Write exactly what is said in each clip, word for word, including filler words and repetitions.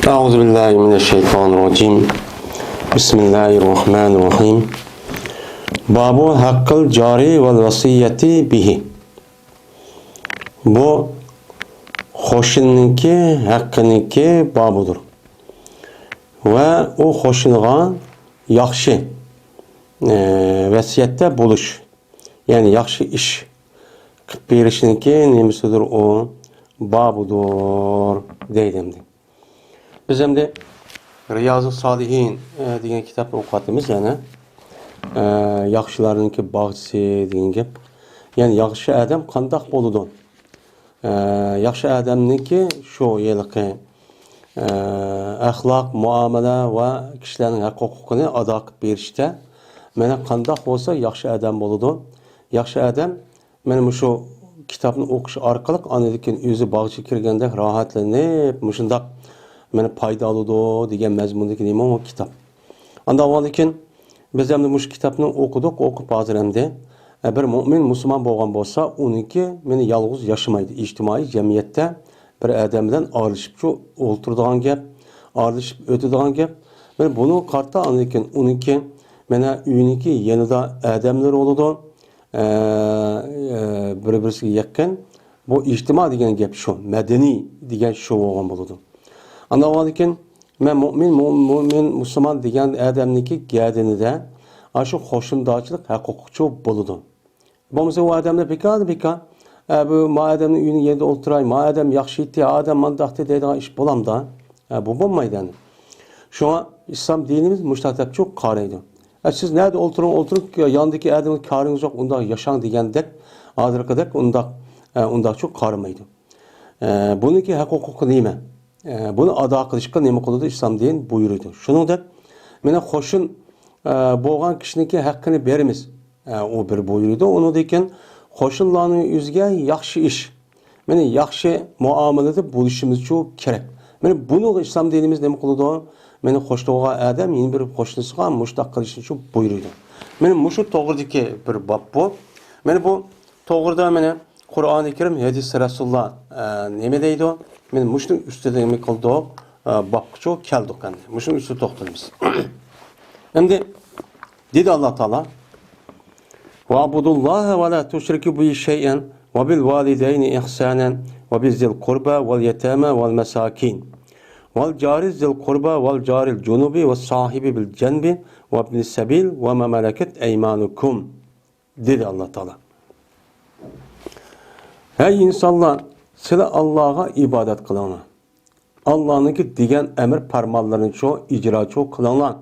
أعوذ بالله من الشيطان الرجيم. بسم الله الرحمن الرحيم. باب حق الجار والوصية به. بۇ قوشنىنىڭكى ھەققىنىڭكى بابىدۇر. ۋە ئۇ قوشنىغا ياخشى، ئە، ۋەسىيەتتە بولۇش، يەنى ياخشى ئىش قىلىپ بېرىشنىڭكى نېمىسىدۇر ئۇ؟ بابىدۇر دەيدۇ ئەمدى. بىز ئەمدى رىيازۇ سالىھىن، ئە، دېگەن كىتابنى ئوقۇۋاتىمىز يەنە. ئە، ياخشىلارنىڭكى باغچىسى دېگەن گەپ. يەنى ياخشى ئادەم قانداق بولىدۇ؟ ئە، ياخشى ئادەمنىڭكى شۇ ھېلىقى، ئە، ئەخلاق، مۇئامىلە ۋە كىشىلەرنىڭ ھەق ھوقۇقىنى ئادا قىلىپ بېرىشتە مانا قانداق بولسا ياخشى ئادەم بولىدۇ. ياخشى ئادەم مانا مۇشۇ كىتابنى ئوقۇش ئارقىلىق ئاندىن كېيىن ئۆزى باغچىغا كىرگەندەك راھەتلىنىپ، مۇشۇنداق مانا پايدا ئالىدۇ دېگەن مەزمۇندىكى نېمە ئۇ كىتاب. ئاندىن كېيىن بىز ئەمدى مۇشۇ كىتابنى ئوقۇدۇق، ئوقۇپ ھازىر ئەمدى، ئە، بىر مۆمىن مۇسۇلمان بولغان بولسا، ئۇنىڭكى مانا يالغۇز ياشىمايدۇ. ئىجتىمائىي جەمئىيەتتە بىر ئادەم بىلەن ئارىلىشىپ شۇ ئولتۇرىدىغان گەپ، ئارىلىشىپ ئۆتىدىغان گەپ. مانا بۇنىڭغا قارىتا ئاندىن كېيىن ئۇنىڭكى مانا ئۆيىنىڭكى يېنىدا ئادەملىرى بولىدۇ. ئە، ئە، بىر-بىرسىگە يېقىن. بۇ ئىجتىما دېگەن گەپ شۇ، مەدەنىي دېگەن شۇ بولغان بولىدۇ. ئاندىن كېيىن مەن مۆمىن، مۆ-، مۆمىن، مۇسۇلمان دېگەن ئادەمنىڭكى گەدىنىدە ئاشۇ قوشنىدارچىلىق ھەق ھوقۇقچۇ بولىدۇ. بولمىسا ئۇ ئادەملەر بىكار، بىكار. ئە، بۇ ما ئادەمنىڭ ئۆيىنىڭ يېنىدا ئولتۇراي، ما ئادەم ياخشى ئىتى، ئادەم مانداقتى دەيدىغان ئىش بولامدا؟ ئە، بۇ بولمايدۇ ئەمدى. شۇڭا ئىسلام دىنىمىز مۇشۇنداق دەپچۇ قارايدۇ. ئە، سىز نەدە ئولتۇرۇڭ، ئولتۇرۇڭ، ياندىكى ئادەمگە كارىڭىز يوق، ئۇنداق ياشاڭ دېگەندەك، ھازىرقىدەك ئۇنداق، ئە، ئۇنداقچۇ قارىمايدۇ. ئە، بۇنىڭكى ھەق ھوقۇقى نېمە؟ ئە، بۇنى ئادا قىلىشقا نېمە قىلىدۇ؟ ئىسلام دىن بۇيرۇيدۇ. شۇنىڭدەك، مانا قوشنا، ئە، بولغان كىشىنىڭكى ھەققىنى بېرىمىز. ئە، ئۇ بىر بۇيرۇيدۇ. ئۇنىڭدىن كېيىن قوشنىلارنىڭ ئۆزىگە ياخشى ئىش، مانا ياخشى مۇئامىلىدە بولۇشىمىزچۇ كېرەك. مانا بۇنىڭغا ئىسلام دىنىمىز نېمە قىلىدۇ؟ مانا قوشنا بولغان ئادەم يەنە بىر قوشنىسىغا مۇشۇنداق قىلىشنىچۇ بۇيرۇيدۇ. مانا مۇشۇ توغرىدىكى بىر باب بۇ. مانا بۇ توغرىدا مانا قۇرئانى كەرىم، ھەدىس رەسۇلۇللا، ئە، نېمە دەيدۇ؟ مانا مۇشۇنىڭ ئۈستىدە نېمە قىلدۇق؟ ئە، بابقىچۇ كەلدۇق ئەمدى. مۇشۇنىڭ ئۈستىدە توختىلىمىز. ئەمدى دېدى ئاللا تائالا: «واعبدوا الله ولا تشركوا به شيئا وبالوالدين إحسانا وبذي القربى واليتامى والمساكين والجار ذي القربى والجار الجنب والصاحب بالجنب وابن السبيل وما ملكت أيمانكم.» دېدى ئاللا تائالا. ھەي ئىنسانلار، سىلەر ئاللاغا ئىبادەت قىلىڭلار. ئاللانىڭكى دېگەن ئەمر پەرمانلىرىنىچۇ ئىجراچۇ قىلىڭلار.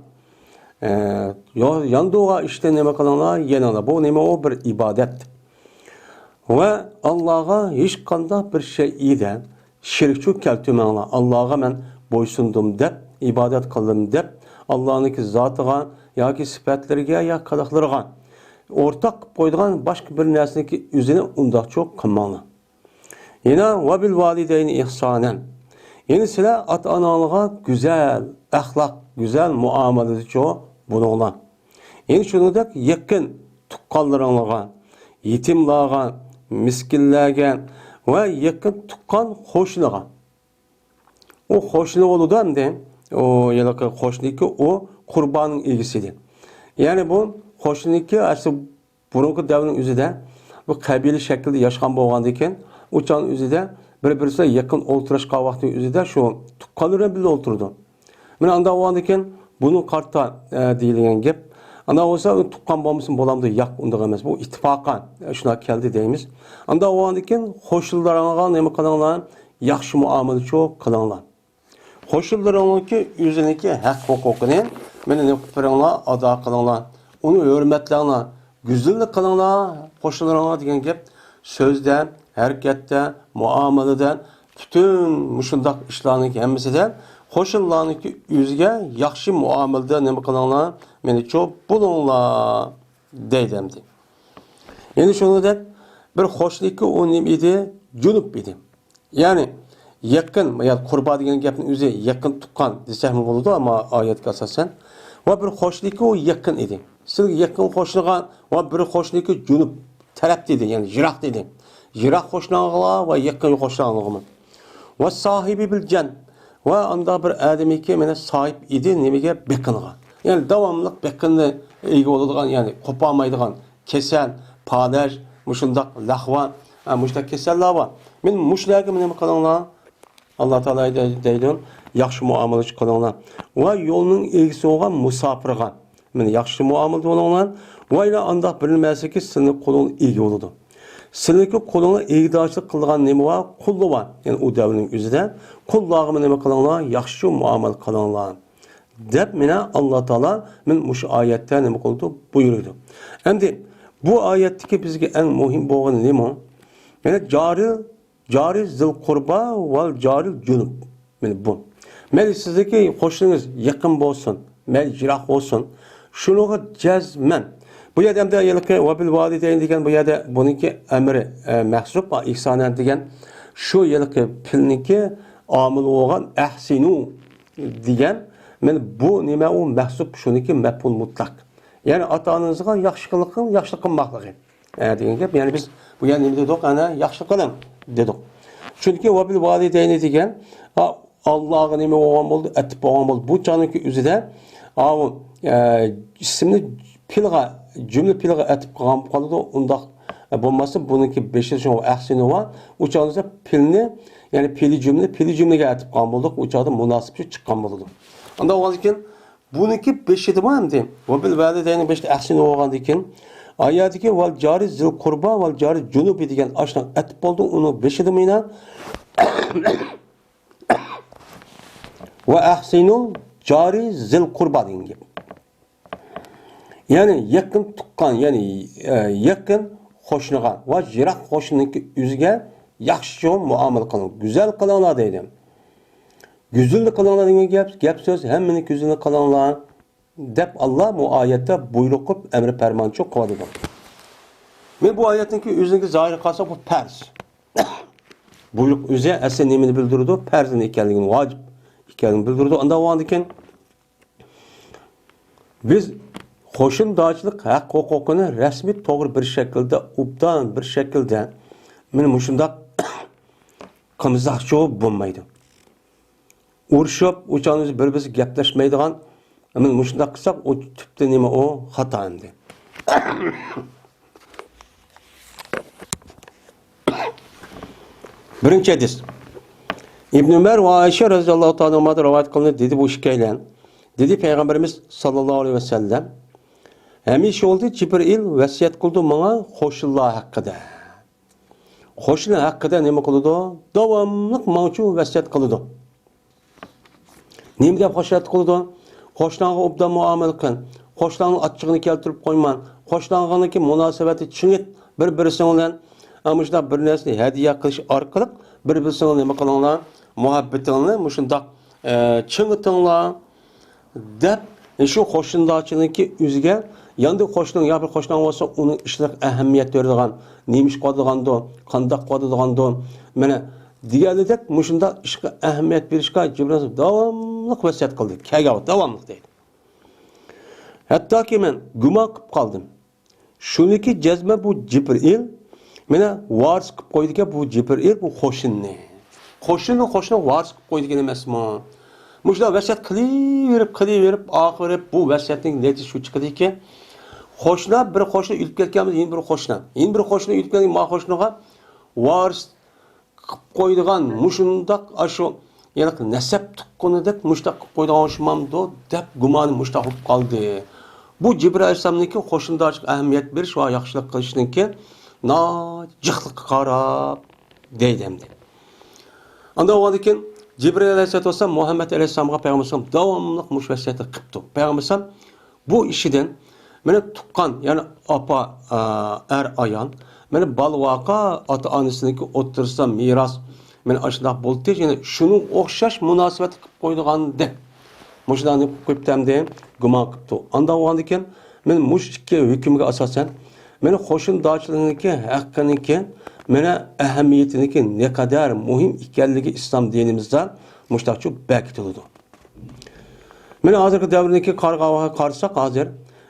ئە، يا-، ياندۇرغان ئىشتىن نېمە قىلىڭلار، يېنىڭلار. بۇ نېمە ئۇ؟ بىر ئىبادەت. ۋە ئاللاغا ھېچقانداق بىر شەيئىدە شېرىكچۇ كەلتۈرمەڭلار. ئاللاغا مەن بويسۇندۇم دەپ، ئىبادەت قىلدىم دەپ، ئاللانىڭكى زاتىغا ياكى سۈپەتلىرىگە يا قىلىقلىرىغا ئورتاق قىلىپ قويىدىغان باشقا بىر نەرسىنىڭكى ئۆزىنى ئۇنداقچۇ قىلماڭلار. يەنە «ۋە بىل ۋالىدەينى ئىھسانەن». يەنى سىلەر ئاتا-ئاناڭلارغا گۈزەل ئەخلاق، گۈزەل مۇئامىلىدىچۇ بولۇڭلار. يەنى شۇنىڭدەك يېقىن تۇغقانلىرىڭلارغا، يېتىملارغا، مىسكىنلەرگە ۋە يېقىن تۇغقان قوشنىغا. ئۇ قوشنا بولىدۇ ئەمدى. ئۇ ھېلىقى قوشنىكى ئۇ قۇربانىڭ ئىگىسى ئىدى. يەنى بۇ قوشنىكى ئەسلى بۇرۇنقى دەۋرنىڭ ئۆزىدە بۇ قەبىلە شەكلىدە ياشىغان بولغاندىكىن، ئۇ چاغنىڭ ئۆزىدە بىر-بىرسىگە يېقىن ئولتۇرۇشقان ۋاقتىنىڭ ئۆزىدە شۇ تۇغقانلىرى بىلەن بىللە ئولتۇرىدۇ. مانا ئانداق بولغاندىكىن بۇنىڭ قارتا، ئە، دېيىلگەن گەپ. ئانداق بولسا ئۇ تۇغقان بولمىسىمۇ بولامدۇ؟ ياق، ئۇنداق ئەمەس. بۇ ئىتتىپاقەن، ئە، شۇنداق كەلدى دەيمىز. ئانداق بولغاندىكىن قوشنىلىرىڭلارغا نېمە قىلىڭلار؟ ياخشى مۇئامىلىچۇ قىلىڭلار. قوشنىلىرىڭلارنىڭكى ئۆزىنىڭكى ھەق ھوقۇقىنى مانا نېمە قىلىپ بېرىڭلار، ئادا قىلىڭلار. ئۇنى ھۆرمەتلەڭلار، گۈزەللىك قىلىڭلار قوشنىلىرىڭلار دېگەن گەپ. سۆزدە، ھەرىكەتتە، مۇئامىلىدە، پۈتۈن مۇشۇنداق ئىشلارنىڭ ھەممىسىدە قوشنىلارنىڭكى ئۆزىگە ياخشى مۇئامىلىدە نېمە قىلىڭلار، مېنىچۇ بولۇڭلار دەيدۇ ئەمدى. يەنە شۇنىڭدەك بىر قوشنىكى ئۇ نېمە ئىدى؟ جۇنۇپ ئىدى. يەنى يېقىن، يا قۇربا دېگەن گەپنىڭ ئۆزى يېقىن تۇغقان دېسەكمۇ بولىدۇ، ئەمما ئايەتكە ئاساسەن. ۋە بىر قوشنىكى ئۇ يېقىن ئىدى. سىلىگە يېقىن قوشنىغا ۋە بىر قوشنىكى جۇنۇپ تەرەپتە ئىدى، يەنى يىراقتا ئىدى. يىراق قوشناڭغا ۋە يېقىن قوشناڭغىمۇ. ۋە ساھىبى بىل جەن، ۋە ئانداق بىر ئادەمكى مانا ساھىب ئىدى نېمىگە؟ بېقىنغا. يەنى داۋاملىق بېقىننى ئىگە بولىدىغان، يەنى قوپالمايدىغان كېسەل، پالەچ، مۇشۇنداق لەخۋا، ھە، مۇشۇنداق كېسەللەر بار. مانا مۇشۇلارغا نېمە قىلىڭلار؟ ئاللا تائالا دەيدۇ، ياخشى مۇئامىلە قىلىڭلار. ۋە يولنىڭ ئىگىسى بولغان مۇساپىرغا مانا ياخشى مۇئامىلىدە بولۇڭلار. ۋە يەنە ئانداق بىر نېمىسىكى سىلىنىڭ قولىڭىزغا ئىگە بولىدۇ. سىلىنىڭكى قولىڭىزغا ئىگىدارچىلىق قىلىدىغان نېمە بار؟ قۇللار بار. يەنى ئۇ دەۋرنىڭ ئۆزىدە قۇللارغا نېمە قىلىڭلار؟ ياخشى مۇئامىلە قىلىڭلار، دەپ مانا ئاللا تائالا مانا مۇشۇ ئايەتتە نېمە قىلىدۇ؟ بۇيرۇيدۇ. ئەمدى بۇ ئايەتتىكى بىزگە ئەڭ مۇھىم بولغىنى نېمە؟ مانا جارى، جارى زىل قۇربا ۋەل جارى جۇنۇب. مانا بۇ. مەيلى سىزدىكى قوشنىڭىز يېقىن بولسۇن، مەيلى يىراق بولسۇن، شۇنىڭغا جەزمەن. بۇ يەردە ئەمدى ھېلىقى ۋەبىل ۋالىدەينى دېگەن بۇ يەردە بۇنىڭكى ئەمرى، ئە، مەھزۇپ، ئىھسانەن دېگەن شۇ ھېلىقى پېئىلنىڭكى ئامىلى بولغان ئەھسىنۇ دېگەن، مانا بۇ نېمە ئۇ؟ مەھزۇپ، شۇنىڭكى مەپئۇل مۇتلەق. يەنى ئاتا-ئانىڭىزغا ياخشى قىلىڭ، ياخشىلىق قىلماقلىقى، ئە، دېگەن گەپ. يەنى بىز بۇ يەردە نېمە دېدۇق؟ ئەنە ياخشى قىلىڭ دېدۇق. چۈنكى ۋەبىل ۋالىدەينى دېگەن، ئا، ئاللاغا نېمە بولغان بولدى؟ ئەتىپ بولغان بولدى. بۇ چاغنىڭكى ئۆزىدە، ئاۋۇ، ئە، ئىسىمنى پېئىلغا، جۈملە پېئىلغا ئەتىپ قىلغان بولۇپ قالىدۇ. ئۇنداق، ئە، بولماسا بۇنىڭكى بېشىدا شۇ ئەھسىنۇ بار. ئۇ چاغدا پېئىلنى، يەنى پېئىلى جۈملە، پېئىلى جۈملىگە ئەتىپ قىلغان بولدۇق. ئۇ چاغدا مۇناسىپ چىققان بولىدۇ. ئانداق بولغاندىكىن بۇنىڭكى بېشىدا بار ئەمدى. ۋەبىل ۋالىدەينى بېشىدا ئەھسىنۇ بولغاندىكىن، ئايەتتىكى ۋەل جارى زىل قۇربا ۋەل جارى جۇنۇبى دېگەن ئاشۇنىڭ ئەتىپ بولدى. ئۇنىڭ بېشىدا مانا ۋە ئەھسىنۇل جارى زىل قۇربا دېگەن گەپ. يەنى يېقىن تۇغقان، يەنى، ئە، يېقىن قوشنىغا ۋە يىراق قوشنىنىڭكى ئۆزىگە ياخشى مۇئامىلە قىلىڭ، گۈزەل قىلىڭلار دەيدۇ. گۈزەللىك قىلىڭلار دېگەن گەپ، گەپ سۆز، ھەممىنى گۈزەللىك قىلىڭلار، دەپ ئاللا بۇ ئايەتتە بۇيرۇق قىلىپ، ئەمرى پەرمانچۇ قىلىۋاتىدۇ. مەن بۇ ئايەتنىڭكى ئۆزىنىڭكى زاھىرىغا قارىساق، بۇ پەرز. بۇيرۇق ئۆزى ئەسلى نېمىنى بىلدۈرىدۇ؟ پەرزنى ئىكەنلىكىنى، ۋاجىپ ئىكەنلىكىنى بىلدۈرىدۇ. ئانداق بولغاندىكىن، بىز قوشنىدارچىلىق ھەق-ھوقۇقىنى رەسمىي، توغرا بىر شەكىلدە، ئوبدان بىر شەكىلدە، مانا مۇشۇنداق قىلمىساقچۇ بولمايدۇ. ئۇرۇشۇپ، ئۇ چاغدا بىر-بىرسى گەپلەشمەيدىغان، مانا مۇشۇنداق قىلساق، ئۇ تۈپتە نېمە ئۇ؟ خاتا ئەمدى. بىرىنچى ھەدىس. ئىبن ئۆمەر ۋە ئائىشە رەزىياللاھۇ تائالا ئەنھۇمادىن رىۋايەت قىلىنىدۇ، دېدى بۇ ئىككىيلەن. دېدى پەيغەمبىرىمىز ساللاللاھۇ ئەلەيھى ۋەسەللەم، ھەمىشە بولدى جىبرىئىل ۋەسىيەت قىلىدۇ ماڭا قوشنىلار ھەققىدە. قوشنا ھەققىدە نېمە قىلىدۇ؟ داۋاملىق ماڭچۇ ۋەسىيەت قىلىدۇ. نېمە دەپ ۋەسىيەت قىلىدۇ؟ قوشناڭغا ئوبدان مۇئامىلە قىل. قوشناڭنىڭ ئاچچىقىنى كەلتۈرۈپ قويما. قوشناڭغىكى مۇناسىۋەتنى چىڭىت بىر-بىرسىڭ بىلەن. ئە، مۇشۇنداق بىر نەرسىنى ھەدىيە قىلىش ئارقىلىق بىر-بىرسىڭ نېمە قىلىڭلار؟ مۇھەببىتىڭلارنى مۇشۇنداق، ئە، چىڭىتىڭلار. دەپ، شۇ قوشنىدارچىلىكى ئۆزىگە، ياندىكى قوشنىڭ يا بىر قوشناڭ بولسا، ئۇنىڭ ئىشلىرىغا ئەھمىيەت بېرىدىغان، نېمە ئىش قىلىدىغاندۇ، قانداق قىلىدىغاندۇ، مانا دېگەنىدەك مۇشۇنداق ئىشقا ئەھمىيەت بېرىشكە جىبرىل داۋاملىق ۋەسىيەت قىلدى. كەلگەن ۋاقىت داۋاملىق دەيدۇ. ھەتتاكى مەن گۇمان قىلىپ قالدىم. شۇنىكى جەزمەن بۇ جىبرىئىل، مانا، ۋارىس قىلىپ قويىدىكەن بۇ جىبرىئىل بۇ قوشنىنى. قوشنىنى قوشنىغا ۋارىس قىلىپ قويىدىكەن ئەمەسمۇ؟ مۇشۇنداق ۋەسىيەت قىلىۋېرىپ، قىلىۋېرىپ، ئاخىرى بۇ ۋەسىيەتنىڭ نەتىجىسى شۇ چىقىدىكى، قوشنا، بىر قوشنا ئۆلۈپ كەتكەن، يەنە بىر قوشنا، يەنە بىر قوشنا ئۆلۈپ كەتكەن، ما قوشنىغا ۋارىس قىلىپ قويىدىغان مۇشۇنداق ئاشۇ ھېلىقى نەسەب تۇغقىنىدەك مۇشۇنداق قىلىپ قويىدىغان ئوخشىمامدۇ دەپ گۇمانى مۇشۇنداق بولۇپ قالدى. بۇ جىبرىل ئەلەيھىسسالامنىڭكى قوشنىدارچىلىققا ئەھمىيەت بېرىش ۋە ياخشىلىق قىلىشنىڭكى ناھايىتى جىقلىققا قاراپ دەيدۇ ئەمدى. ئاندىن ئۇنىڭدىن كېيىن جىبرىل ئەلەيھىسسالاتۇ ۋەسسالام مۇھەممەد ئەلەيھىسسالامغا پەيغەمبەر ئەلەيھىسسالام داۋاملىق مۇشۇ ۋەسىيەتنى قىپتۇ. پەيغەمبەر ئەلەيھىسسالام بۇ ئىشىدىن، مانا تۇغقان، يەنى ئاپا، ئا، ئەر ئايال، مانا بالا ۋاقا ئاتا-ئانىسىنىڭكى ئوتتۇرىسىدا مىراس، مانا ئاشۇنداق بولدى، يەنە شۇنىڭغا ئوخشاش مۇناسىۋەتنى قىلىپ قويىدىغاندەك. مۇشۇنداق قىلىپ قويۇپتۇ ئەمدى، گۇمان قىپتۇ. ئانداق بولغاندىكىن، مانا مۇشۇ ئىككى ھۆكۈمگە ئاساسەن، مانا قوشنىدارچىلىقنىڭكى ھەققىنىڭكى، مانا ئەھمىيىتىنىڭكى نەقەدەر مۇھىم ئىكەنلىكى ئىسلام دىنىمىزدا مۇشۇنداقچە بەركىتىلىدۇ. مانا ھازىرقى دەۋردىكى قارىغانغا قارىساق، ھازىر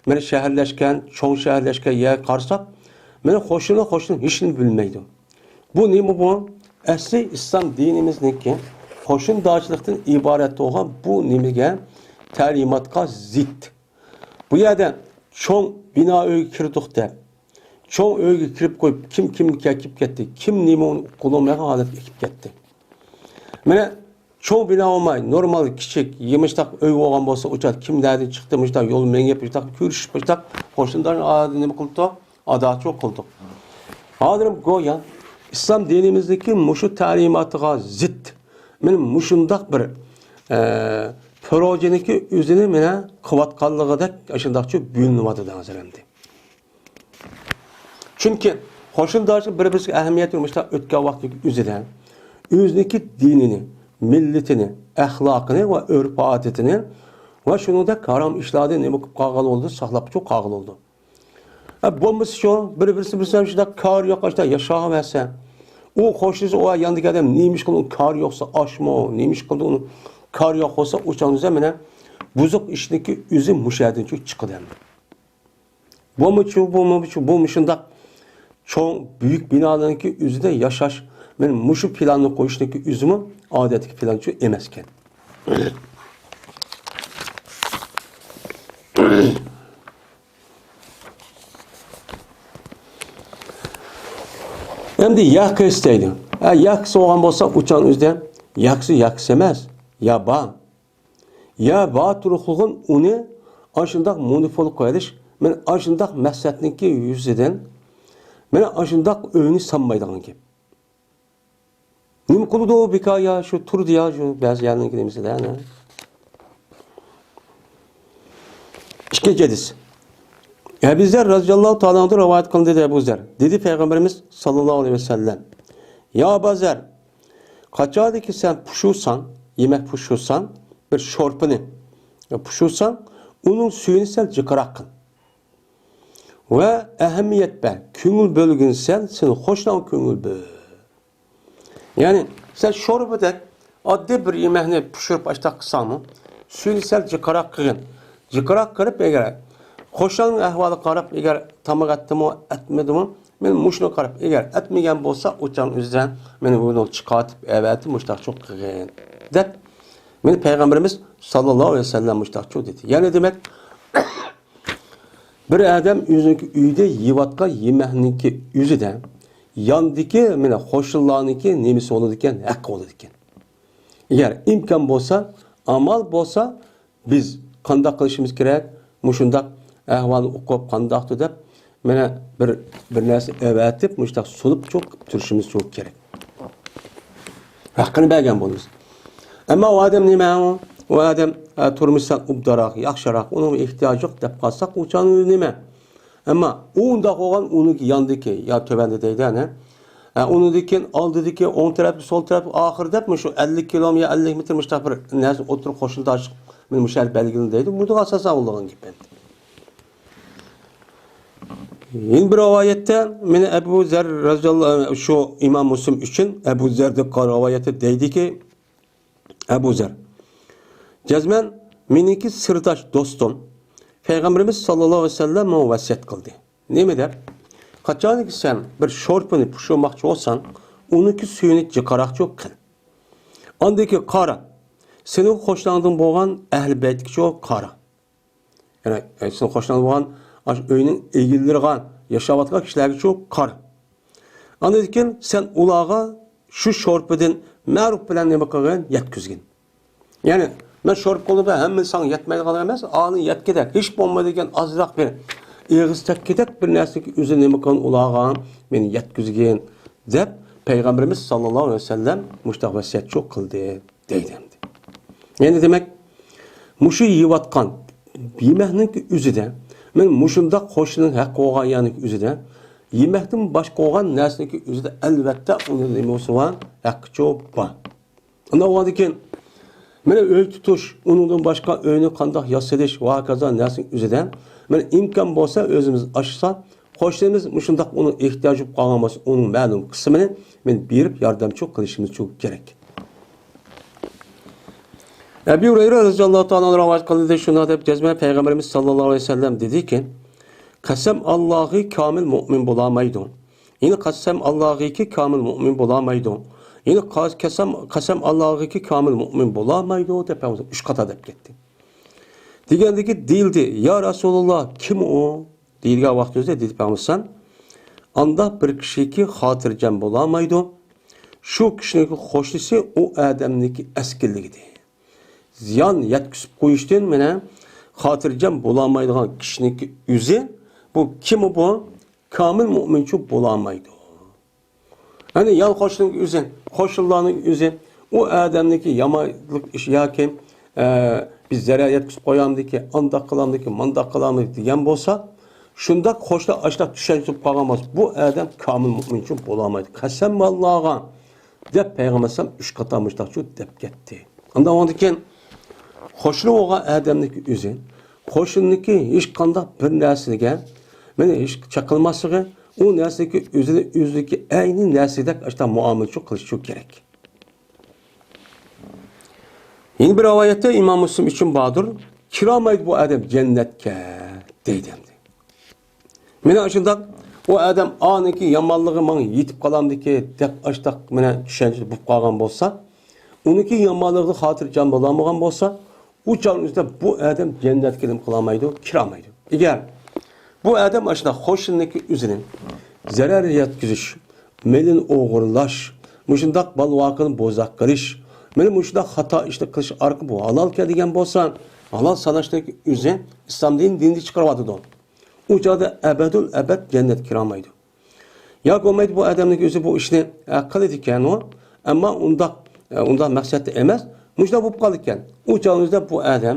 مانا شەھەرلەشكەن، چوڭ شەھەرلەشكەن يەرگە قارىساق، مانا قوشنا قوشنا ھېچنېمە بىلمەيدۇ. بۇ نېمە بۇ؟ ئەسلى ئىسلام دىنىمىزنىڭكى قوشنىدارچىلىقتىن ئىبارەت بولغان بۇ نېمىگە، تەلىماتقا زىت. بۇ يەردە چوڭ بىنا ئۆيگە كىردۇق دەپ، چوڭ ئۆيگە كىرىپ قويۇپ، كىم كىمگە كىرىپ كەتتى، كىم نېمە قىلالمايدىغان ھالەتكە كېلىپ كەتتى. مانا چوڭ بىنا بولماي، نورمال، كىچىك، يېمىشتاق ئۆي بولغان بولسا، ئۇ چاغدا كىم نەدىن چىقتى، مۇشۇنداق يول مېڭىپ، مۇشۇنداق كۆرۈشۈپ، مۇشۇنداق قوشنىدار نېمە قىلدۇق؟ ئاداچۇ قىلدۇق. ھازىر گويا ئىسلام دىنىمىزدىكى مۇشۇ تەلىماتىغا زىت، مانا مۇشۇنداق بىر، ئە، پروژېنىڭكى ئۆزىنى مانا قىلىۋاتقانلىقىدەك ئاشۇنداقچۇ بىلىنىۋاتىدۇ ھازىر ئەمدى. چۈنكى قوشنىدارچىلىق بىر-بىرىسىگە ئەھمىيەت بېرىش ئۆتكەن ۋاقىتنىڭ ئۆزىدە ئۆزىنىڭكى دىنىنى، مىللىتىنى، ئەخلاقىنى ۋە ئۆرپ-ئادىتىنى ۋە شۇنىڭدەك ھارام ئىشلاردىن نېمە قىلىپ قالغىلى بولىدۇ، ساقلاپچۇ قالغىلى بولىدۇ. ئە، بولمىسىچۇ، بىر-بىرسى بىلسە شۇنداق كارى يوق، ئاشۇنداق ياشاۋەرسە. ئۇ قوشنىسى، ئۇ ياندىكى ئادەم نېمە ئىش قىلىدۇ، كارى يوقسا، ئاشمۇ، نېمە ئىش قىلىدۇ، ئۇنىڭ كارى يوق بولسا، ئۇ چاغدا مانا بۇزۇق ئىشنىڭكى ئۆزى مۇشۇ يەردىن چىقىدۇ ئەمدى. بولمىچۇ، بولمىچۇ، بۇ مۇشۇنداق چوڭ، بۈيۈك بىنالارنىڭكى ئۆزىدە ياشاش، مانا مۇشۇ پىلاننى قويۇشنىڭكى ئۆزىمۇ ئادەتتىكى پىلانچۇ ئەمەسكەن. ئەمدى ياكىسى دەيدۇ. ھە، ياكىسى بولغان بولسا، ئۇچان ئۆزىدە ياكىسى ياكىسى ئەمەس، يا بار. يا بار تۇرۇقلۇقىن ئۇنى ئاشۇنداق مونوپول قويۇۋېلىش، مانا ئاشۇنداق مەقسەتنىڭكى يۈزىدىن، مانا ئاشۇنداق ئۆينى سانمايدىغان گەپ. نېمە قىلىدۇ بىكار يا، شۇ تۇرىدۇ يا، شۇ بەزى يەرنىڭكى نېمىسىدە، ھە. ئىككىنچى ھەدىس. ئەبۇ زەر رەزىياللاھۇ تائالا ئەنھۇ رىۋايەت قىلدى، دېدى ئەبۇ زەر. دېدى پەيغەمبىرىمىز ساللاللاھۇ ئەلەيھى ۋەسەللەم: يا ئەبا زەر، قاچانكى سەن پۇشۇرساڭ، يېمەك پۇشۇرساڭ، بىر شورپىنى پۇشۇرساڭ، ئۇنىڭ سۈيىنى سەل جىقراق قىل. ۋە ئەھمىيەت بەر، كۆڭۈل بۆلگىن سەن، سېنىڭ قوشناڭغا كۆڭۈل بۆل. يەنى، سەن شورپىدەك ئاددىي بىر يېمەكنى پىشۇرۇپ ئاشتاق قىلساڭمۇ، سۈيىنى سەل جىقراق قىلغىن. جىقراق قىلىپ، ئەگەر قوشناڭنىڭ ئەھۋالىغا قاراپ، ئەگەر تاماق ئەتتىمۇ، ئەتمىدىمۇ، مەن مۇشۇنى قاراپ، ئەگەر ئەتمىگەن بولسا، ئۇچان ئۆزىدە مېنى بۇنى چىقارتىپ ئەۋەتىپ، مۇشتاق چوق قىلغىن، دەپ، مېنى پەيغەمبىرىمىز ساللاللاھۇ ئەلەيھى ۋەسەللەم مۇشتاق چوق دېدى. يەنى دېمەك، بىر ئادەم ئۆزىنىڭكى ئۆيىدە يەۋاتقان يېمەكنىڭكى ئۆزىدە ياندىكى، مانا، قوشنىلارنىڭكى نېمىسى بولىدىكەن، ھەققى بولىدىكەن. ئەگەر ئىمكان بولسا، ئامال بولسا، بىز قانداق قىلىشىمىز كېرەك؟ مۇشۇنداق ئەھۋالنى ئۇقۇپ، قانداقتۇ دەپ، مانا بىر، بىر نەرسە ئەۋەتىپ، مۇشۇنداق سۇنۇپ چوق تۇرۇشىمىز چوق كېرەك. ھەققىنى بەرگەن بولىمىز. ئەمما ئۇ ئادەم نېمە؟ ئۇ ئادەم، ئە، تۇرمۇشتا ئوبدانراق، ياخشىراق، ئۇنىڭ ئېھتىياجى يوق دەپ قالساق، ئۇ چاغدا نېمە؟ ئەمما ئۇ ئۇنداق بولغان ئۇنىڭكى ياندىكى يا تۆۋەندە دەيدۇ، ئەنە. ئە، ئۇنىڭدىن كېيىن ئالدىدىكى ئوڭ تەرەپكە، سول تەرەپكە، ئاخىر دەپ مۇشۇ ئەللىك كىلومۇ يا ئەللىك مېتىر مۇشۇنداق بىر نەرسە ئوتتۇرا قوشنىدارچىلىق مانا مۇشۇ يەردە بەلگىلىنىدۇ دەيدۇ. بۇنىڭغا ئاساسەن بولىدىغان گەپ ئەمدى. يەنە بىر رىۋايەتتە، مانا ئەبۇ زەر رەزىياللاھۇ، شۇ ئىمام مۇسلىم ئۈچۈن ئەبۇ زەردىن قالغان رىۋايەتتە دەيدىكى، ئەبۇ زەر، جەزمەن مېنىڭكى سىرداش دوستۇم، پەيغەمبىرىمىز ساللاللاھۇ ئەلەيھى ۋەسەللەم ماڭا ۋەسىيەت قىلدى. نېمە دەپ؟ قاچانكى سەن بىر شورپىنى پىشۇرماقچى بولساڭ، ئۇنىڭكى سۈيىنى جىقراقچۇ قىل. ئاندىن كېيىن قارا، سېنىڭ قوشناڭدىن بولغان ئەھلى بەيتكىچۇ قارا. يەنى، ئە، سېنىڭ قوشناڭ بولغان ئاشۇ ئۆينىڭ ئىگىلىرىغا، ياشاۋاتقان كىشىلەرگىچۇ قارا. ئاندىن كېيىن سەن ئۇلارغا شۇ شورپىدىن مەرۇپ بىلەن نېمە قىلغىن؟ يەتكۈزگىن. يەنى، مەن شورپا قىلدىم، ھەممىسى ساڭا يەتمەيدىغان ئەمەس، ئانى يەتكۈدەك، ھېچ بولمايدىكەن ئازراق بىر ئېغىز تەگكۈدەك بىر نەرسىنىڭ ئۆزى نېمە قىلغىن ئۇلارغا، مېنى يەتكۈزگىن، دەپ پەيغەمبىرىمىز ساللاللاھۇ ئەلەيھى ۋەسەللەم مۇشۇنداق ۋەسىيەتچۇ قىلدى. دەيدۇ ئەمدى. يەنى دېمەك، مۇشۇ يەۋاتقان يېمەكنىڭكى ئۆزىدە، مەن مۇشۇنداق قوشنىنىڭ ھەققى بولغان يەرنىڭكى ئۆزىدە، يېمەكتىن باشقا بولغان نەرسىنىڭكى ئۆزىدە ئەلۋەتتە ئۇنىڭ نېمىسى بار؟ ھەققىچۇ بار. ئۇنداق بولغاندىن كېيىن، مانا ئۆي تۇتۇش، ئۇنىڭدىن باشقا ئۆينى قانداق ياسىلىش ۋە ھاكازا نەرسىنىڭ ئۆزىدە، مانا ئىمكان بولسا ئۆزىمىز ئاشسا، قوشنىمىز مۇشۇنداق ئۇنىڭ ئېھتىياجى بولۇپ قالغان بولسا، ئۇنىڭ مەلۇم قىسمىنى مېنى بېرىپ ياردەمچى قىلىشىمىز چوق كېرەك. ئەبۇ ھۇرەيرە رەزىياللاھۇ تائالا ئەنھۇ رىۋايەت قىلدى، شۇنداق دەپ جەزمەن پەيغەمبىرىمىز ساللاللاھۇ ئەلەيھى ۋەسەللەم دېدىكى، قەسەم ئاللاھى كامىل مۆمىن بولالمايدۇ. يەنى قەسەم ئاللاھىكى كامىل مۆمىن بولالمايدۇ. يەنى قا-، قەسەم، قەسەم ئاللاغىكى كامىل مۇئمىن بولالمايدۇ دەپ پەيغەمبەر ئۈچ قاتا دەپ كەتتى. دېگەندىكى دېيىلدى، يا رەسۇلاللا، كىم ئۇ؟ دېيىلگەن ۋاقتىمىزدا دېدى پەيغەمبەر، ئانداق بىر كىشىكى خاتىرجەم بولالمايدۇ. شۇ كىشىنىڭكى قوشنىسى ئۇ ئادەمنىڭكى ئەسكىلىكىدە زىيان يەتكۈزۈپ قويۇشتىن مانا خاتىرجەم بولالمايدىغان كىشىنىڭكى ئۆزى، بۇ كىم بۇ؟ كامىل مۇئمىنچۇ بولالمايدۇ. يەنى يان قوشنىنىڭ ئۆزى، قوشنىلارنىڭ ئۆزى ئۇ ئادەمنىڭكى يامانلىق ئىشى ياكى، ئە، بىز زەرەر يەتكۈزۈپ قويامدىكى، ئانداق قىلامدىكى، مانداق قىلامدىكى دېگەن بولسا، شۇنداق قوشنا ئاشۇنداق چۈشەنچە بولۇپ قالغان بولسا، بۇ ئادەم كامىل مۇئمىنچۇ بولالمايدۇ. قەسەم ئاللاغا دەپ پەيغەمبەر ئەلەيھىسسالام ئۈچ قاتا مۇشتاقچۇ دەپ كەتتى. ئاندىن ئاندىن كېيىن قوشنا بولغان ئادەمنىڭكى ئۆزى، قوشنىنىڭكى ھېچقانداق بىر نەرسىگە مانا ھېچ چېقىلماسلىقى، ئۇ نەرسىنىڭكى ئۆزىنى ئۆزىدىكى ئەينى نەرسىدەك ئاشۇنداق مۇئامىلىچۇ قىلىشچۇ كېرەك. يەنە بىر رىۋايەتتە ئىمام مۇسلىم ئۈچۈن باردۇر، كىرەلمەيدۇ بۇ ئادەم جەننەتكە دەيدۇ ئەمدى. مانا ئاشۇنداق ئۇ ئادەم ئانىڭكى يامانلىقى ماڭا يېتىپ قالامدىكى دەپ ئاشۇنداق مانا چۈشەنچىدە بولۇپ قالغان بولسا، ئۇنىڭكى يامانلىقىدا خاتىرجەم بولالمىغان بولسا، ئۇ چاغنىڭ ئۆزىدە بۇ ئادەم جەننەتكە نېمە قىلالمايدۇ، كىرەلمەيدۇ. ئەگەر بۇ ئادەم ئاشۇنداق قوشنىنىڭكى ئۆزىنى زەرەر يەتكۈزۈش، مېلىنى ئوغرىلاش، مۇشۇنداق بالىۋاكىنى بوزەك قىلىش، مانا مۇشۇنداق خاتا ئىشنى قىلىش ئارقىلىق بۇ ھالالكەن دېگەن بولسا، ھالال ساناشنىڭكى ئۆزى ئىسلام دىنى دىندىن چىقىرىۋاتىدۇ. ئۇ چاغدا ئەبەدۇل ئەبەد جەننەتكە كىرەلمەيدۇ. ياكى بولمايدۇ بۇ ئادەمنىڭ ئۆزى بۇ ئىشنى، ئە، قىلىدىكەن ئۇ، ئەمما ئۇنداق، ئە، ئۇنداق مەقسەتتە ئەمەس، مۇشۇنداق بولۇپ قالىدىكەن. ئۇ چاغنىڭ ئۆزىدە بۇ ئادەم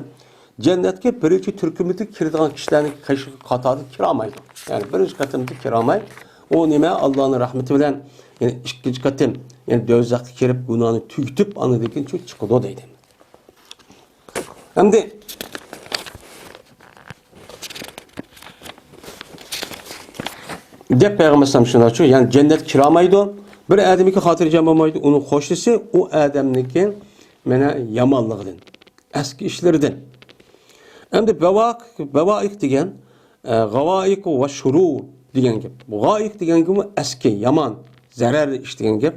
جەننەتكە بىرىنچى تۈركۈمدە كىرىدىغان كىشىلەرنىڭ قېشى قاتارىدا كىرەلمەيدۇ. يەنى بىرىنچى قېتىمدا كىرەلمەي، ئۇ نېمە، ئاللانىڭ رەھمىتى بىلەن يەنە ئىككىنچى قېتىم يەنە دوزاخقا كىرىپ گۇناھنى تۈگىتىپ ئاندىن كېيىن شۇ چىقىدۇ دەيدۇ. ئەمدى دەپ پەيغەمبەر ئەلەيھىسسالام شۇنداقچۇ، يەنى جەننەتكە كىرەلمەيدۇ. بىر ئادەمنىڭكى خاتىرجەم بولمايدۇ، ئۇنىڭ قوشنىسى ئۇ ئادەمنىڭكى مانا يامانلىقىدىن، ئەسكى ئىشلىرىدىن. ئەمدى بەۋاق، بەۋائىق دېگەن، ئە، غاۋائىق ۋە شۇرۇر دېگەن گەپ. غائىق دېگەن گەپمۇ ئەسكى، يامان، زەرەرلىك ئىش دېگەن گەپ.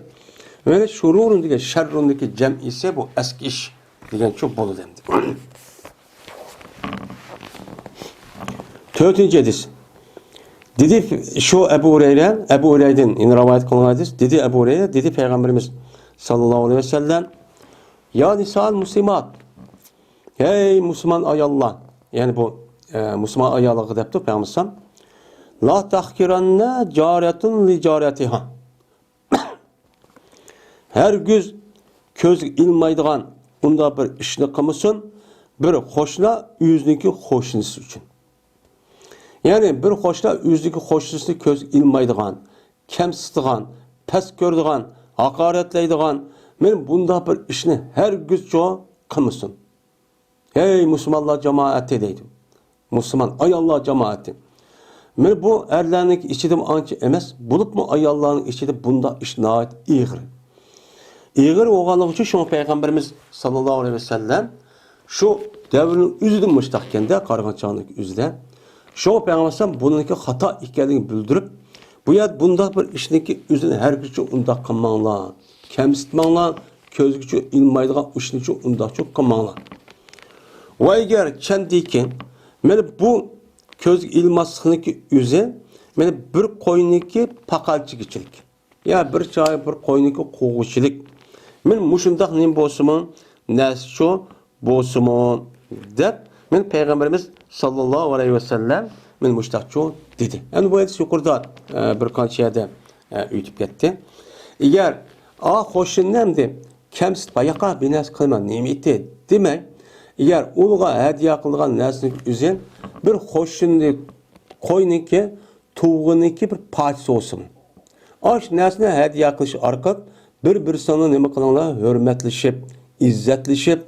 مانا شۇرۇرۇن دېگەن شەررۇندىكى جەمئىسى بۇ ئەسكى ئىش دېگەنچۇ بولىدۇ ئەمدى. تۆتىنچى ھەدىس. دېدى شۇ ئەبۇ ھۇرەيرە، ئەبۇ ھۇرەيرىدىن يەنە رىۋايەت قىلىنغان ھەدىس. دېدى ئەبۇ ھۇرەيرە، دېدى پەيغەمبىرىمىز ساللاللاھۇ ئەلەيھى ۋەسەللەم، يا نىسائەل مۇسلىمات، ھەي مۇسۇلمان ئاياللار، يەنى بۇ، ئە، مۇسۇلمان ئاياللارغا دەپتۇ پەيغەمبەر ئەلەيھىسسالام، لا تەھقىرەننە جارەتۇن لىجارەتىھا. ھەرگىز كۆزگە ئىلمايدىغان ئۇنداق بىر ئىشنى قىلمىسۇن، بىر قوشنا ئۆزىنىڭكى قوشنىسى ئۈچۈن. يەنى بىر قوشنا ئۆزىنىڭكى قوشنىسىنى كۆزگە ئىلمايدىغان، كەمسىتىدىغان، پەس كۆرىدىغان، ھاقارەتلەيدىغان، مانا بۇنداق بىر ئىشنى ھەرگىزچۇ قىلمىسۇن. ھەي مۇسۇلمانلار جامائەتى دەيدۇ. مۇسۇلمان ئاياللار جامائەتى. مانا بۇ ئەرلەرنىڭ ئىچىدىمۇ ئانچە ئەمەس، بولۇپمۇ ئاياللارنىڭ ئىچىدە بۇنداق ئىش ناھايىتى ئېغىر. ئېغىر بولغانلىقى ئۈچۈن شۇڭا پەيغەمبىرىمىز ساللاللاھۇ ئەلەيھى ۋەسەللەم شۇ دەۋرنىڭ ئۆزىدە مۇشۇنداق ئىكەندە، قارىغان چاغنىڭ ئۆزىدە. شۇڭا پەيغەمبەر ئەلەيھىسسالام بۇنىڭكى خاتا ئىكەنلىكىنى بىلدۈرۈپ، بۇ يەردە بۇنداق بىر ئىشنىڭكى ئۆزىنى ھەرگىزچۇ ئۇنداق قىلماڭلار، كەمسىتمەڭلار، كۆزگىچۇ ئىلمايدىغان ئىشنىچۇ ئۇنداقچۇ قىلماڭلار. ۋە ئەگەر چەندىكى، مانا بۇ كۆزگە ئىلماسلىقنىڭكى ئۆزى، مانا بىر قوينىڭكى پاقالچىگىچىلىك. يا بىر چاي، بىر قوينىڭكى قوغۇچىلىك. مانا مۇشۇنداق نېمە بولسىمۇ، نەرسىچۇ بولسىمۇ، دەپ، مانا پەيغەمبىرىمىز ساللاللاھۇ ئەلەيھى ۋەسەللەم مانا مۇشۇنداقچۇ دېدى. ئەمدى بۇ ھەدىس يۇقىرىدا، ئە، بىر قانچە يەردە، ئە، ئۆتۈپ كەتتى. ئەگەر ئا قوشنىنى ئەمدى كەمسىتىپ، ياقا بىر نەرسە قىلما، نېمە ئىتى دېمەي، ئەگەر ئۇلارغا ھەدىيە قىلغان نەرسىنىڭ ئۆزى بىر قوشنىنى قوينىڭكى تۇغىنىڭكى بىر پارچىسى بولسىمۇ. ئاشۇ نەرسىنى ھەدىيە قىلىش ئارقىلىق بىر-بىرسىنى نېمە قىلىڭلار؟ ھۆرمەتلىشىپ، ئىززەتلىشىپ،